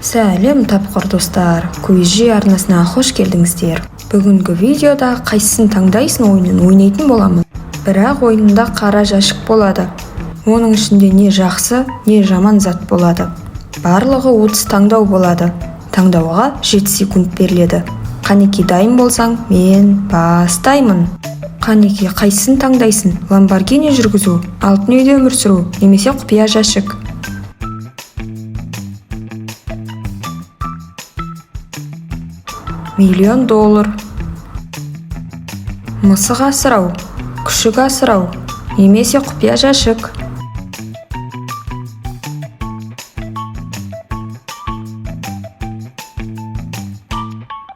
Сәлем, тапқыр достар! QG арнасына қош келдіңіздер. Бүгінгі видеода «Қайсысын таңдайсың» ойынын ойнайтын боламын. Бірақ ойында қара жәшік болады. Оның ішінде не жақсы, не жаман зат болады. Барлығы 30 таңдау болады. Таңдауға 7 секунд беріледі. Қанеки, дайын болсаң, мен бастаймын. Қанеки, қайсысын таңдайсың: Ламборгини жүргізу, алтын үйде өмір сүру немесе құпия жәшік? Миллион доллар. Мысық асырау, күшік асырау немесе құпия жәшік?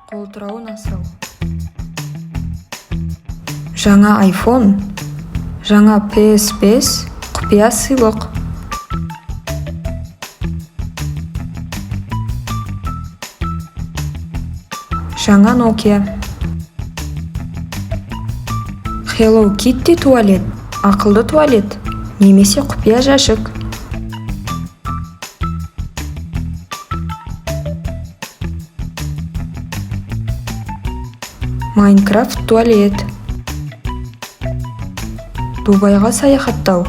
Қолтырауын асырау. Жаңа iPhone, жаңа PS5, құпия сыйлық. Жаңа Nokia. Hello Kitty туалет, ақылды туалет немесе құпия жәшік? Майнкрафт туалет. Дубайға саяхаттау,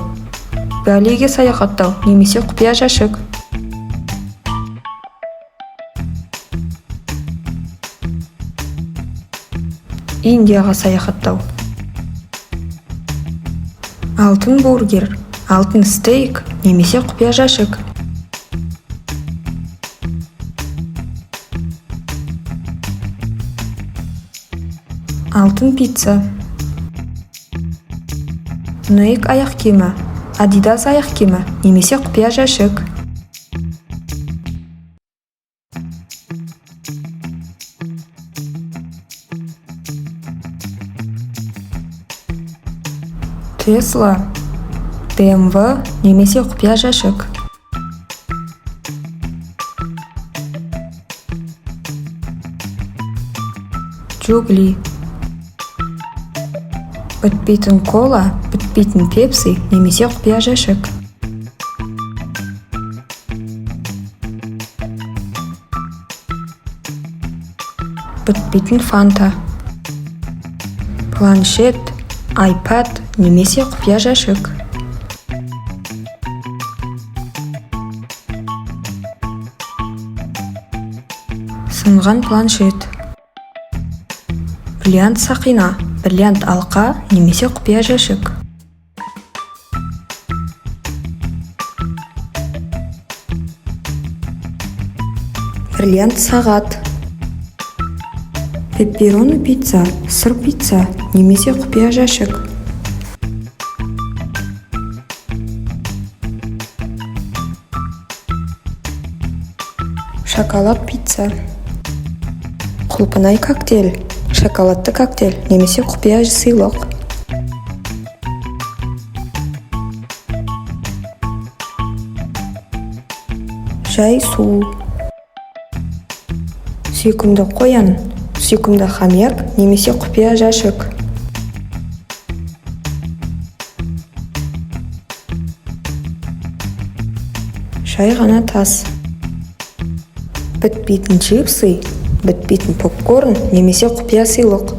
Балиге саяхаттау немесе құпия жәшік? Индияға саяхаттау. Алтын бургер, алтын стейк немесе құпия жәшік? Алтын пицца. Nike аяқ киімі, Adidas аяқ киімі немесе құпия жәшік? Тесла, BMW немесе құпия жәшік? Жигули. Бітпейтін кола, бітпейтін пепси немесе құпия жәшік? Бітпейтін фанта. Планшет, iPad немесе құпия жәшік? Сынған планшет. Бриллиант сақина, бриллиант алқа немесе құпия жәшік? Бриллиант сағат. Пепперони пицца, сыр пицца немесе құпия жәшік? Шоколад пицца. Құлпынай коктейль, шоколадты коктейль немесе құпия сыйлық? Жай су. Сүйкімді қоян, сүйкімді хомяк немесе құпия жәшік? Жай ғана тас. Бітпейтін чипсы, бітпейтін попкорн немесе құпия сыйлық?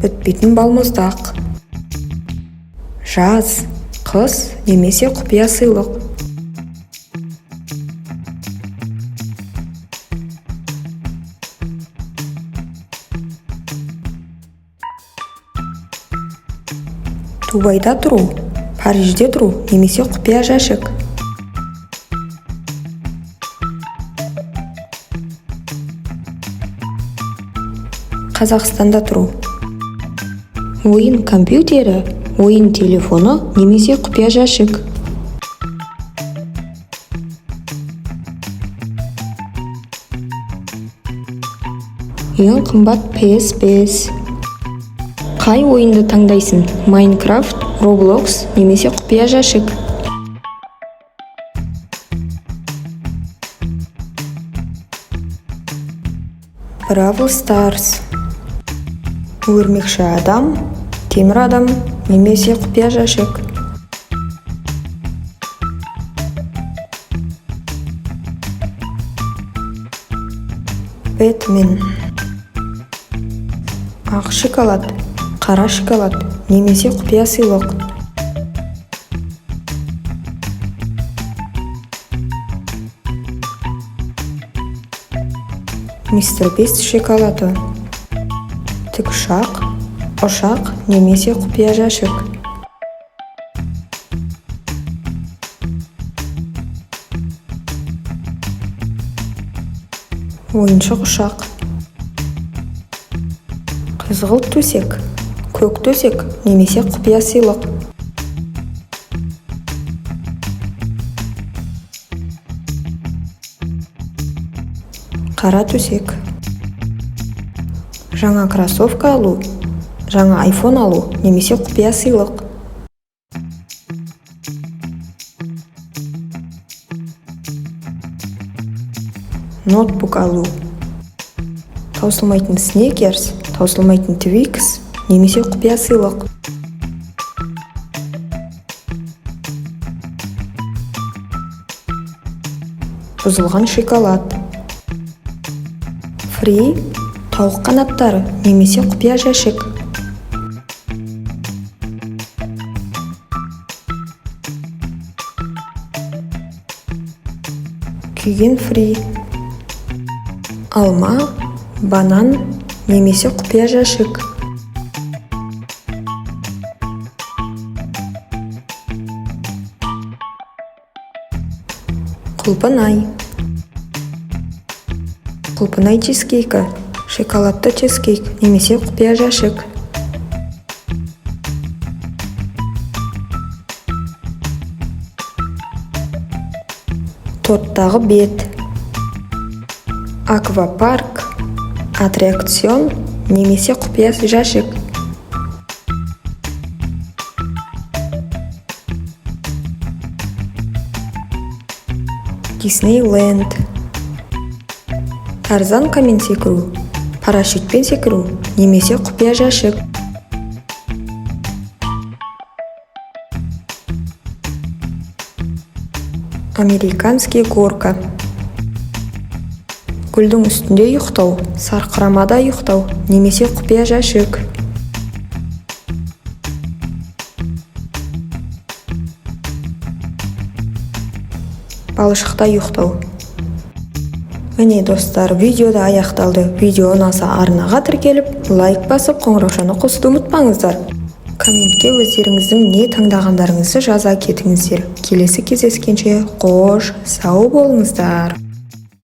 Бітпейтін балмұздақ. Жаз, қыс немесе құпия сыйлық? Дубайда тұру, Парижде тұру немесе құпия жәшік? Қазақстанда тұру. Ойын компьютері, ойын телефоны немесе құпия жәшік? Ең қымбат PS5. Қай ойынды таңдайсың: Майнкрафт, Роблокс немесе құпия жәшік? Бравл Старс. Өрмекші адам, темір адам немесе құпия жәшік. Бэтмен. Ақ шоколад, қара шоколад немесе құпия сыйлық. Мистер Бист шоколады. Тікұшақ, ұшақ немесе құпия жәшік. Ойыншық ұшақ. Қызғылт төсек, көк төсек немесе құпия сыйлық. Қара төсек. Жаңа кроссовка алу, жаңа айфон алу немесе құпия сыйлық. Ноутбук алу. Таусылмайтын Сникерс, таусылмайтын Твикс немесе құпия сыйлық. Бұзылған шоколад. Фри, тауық қанаттары немесе құпия жәшік. Күйген фри. Алма, банан немесе құпия жәшік. Құлпынай. Құлпынай чизкейкі, шоколадты чизкейк немесе құпия жәшік. Торттағы бет. Аквапарк, аттракцион немесе құпия жәшік. Диснейленд. Тарзанкамен секіру, парашютпен секіру немесе құпия жәшік. Американский горка. Гүлдің үстінде ұйықтау, сарқырамада ұйықтау немесе құпия жәшік. Балшықта ұйықтау. Міне, достар, видео да аяқталды. Видео ұнаса, арнаға тіркеліп, лайк басып, қоңыраушаны қосуды ұмытпаңыздар. Комментке өздеріңіздің не таңдағандарыңызды жаза кетіңіздер. Келесі кездескенше қош сау болыңыздар.